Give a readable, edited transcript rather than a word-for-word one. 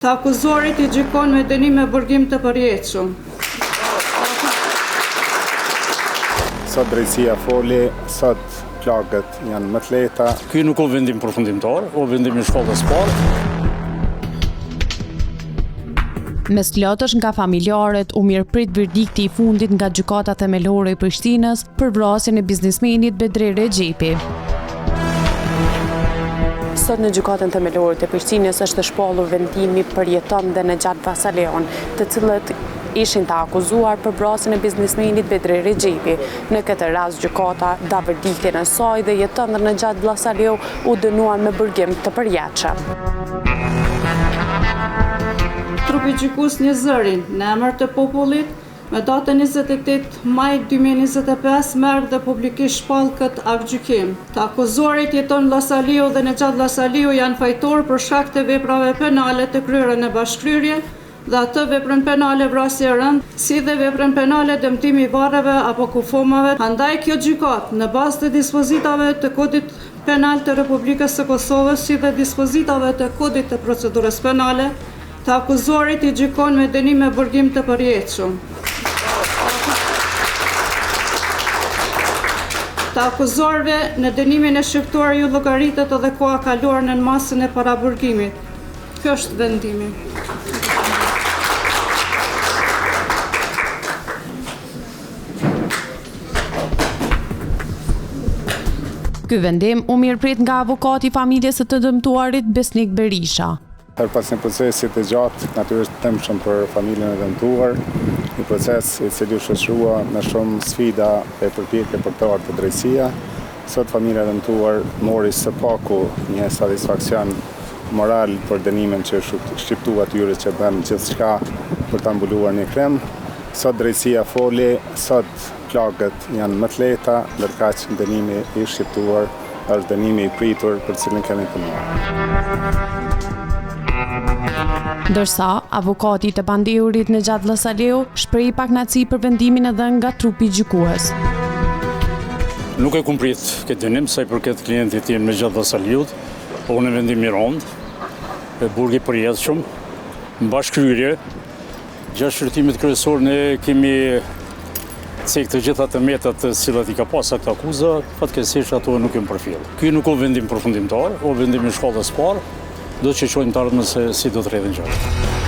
Të akuzuarit i gjykon me dënim me burgim të përjetshëm. Sot drejtësia foli, sot plagët janë më të lehta. Ky nuk o vendim përfundimtar, o vendim i shkallës parë. Mes lotësh nga familjarët u mirëprit verdikti i fundit nga Gjykata Themelore e Prishtinës për vrasjen e biznesmenit Bedri Rexhepi. Sot në Gjykatën Themelore të Prishtinës është shpallur vendimi për Jeton dhe Nexhat Vllasaliun, të cilët ishin të akuzuar për vrasjen e biznesmenit Bedri Rexhepi. Në këtë rast gjykata dha verdiktin e saj dhe Jeton dhe Nexhat Vllasaliu u dënuan me burgim të përjetshëm. Trupi gjykues njëzëri, në emër të popullit, Me datën 28 maj 2025 merr dhe publikisht shpall këtë aktgjykim. Të akuzuarit Jeton Vllasaliu dhe Nexhat Vllasaliu janë fajtorë për shkak të veprave penale të kryera në bashkëkryerje dhe atë veprën penale vrasje e rëndë, si dhe veprën penale dëmtimi i varreve apo kufomave, andaj kjo gjykatë, në bazë të dispozitave të Kodit Penal të Republikës së Kosovës si dhe dispozitave të Kodit të Procedurës Penale, Të akuzuarit i gjykon me dënim me burgim të përjetshëm. Të akuzuarve në dënimin e shqiptuar ju llogaritet edhe koha e kaluar nën masën e paraburgimit. Ky është vendimi. Ky vendim u mirëprit nga avokati i familjes së të dëmtuarit Besnik Berisha. Herë pas një procesi të gjatë, natyrisht të dhimbshëm për familjen e dëmtuar, një proces i cili u shoqërua me shumë sfida e përpjekje për të ardhur te drejtësia, sot familja e dëmtuar mori së paku një satisfaksion moral për dënimin që u shqiptua atyre që bënë gjithçka për ta mbuluar një krim. Sot drejtësia foli, sot plagët janë më të lehta, ndërkaq dënimi i shqiptuar është dënimi i pritur për të cilin kemi punuar. Ndërsa, avokati i të pandehurit Nexhat Vllasaliu shprehi pakënaqësi për vendimin e dhënë nga trupi gjykues. Nuk e kum prit këtë dënim sa i përket klientit tim Nexhat Vllasaliut, po një vendim i rëndë, burg i përjetshëm, në bashkëkryerje, Gjatë shqyrtimit kryesor ne kemi cek të gjitha të metat të cilat i ka pas aktakuza, fatkeqësisht ato nuk janë përfill. Ky nuk o vendim përfundimtar, o vendim i shkallës parë, do të shikojmë të ardhmen se si do të rrjedhin gjërat.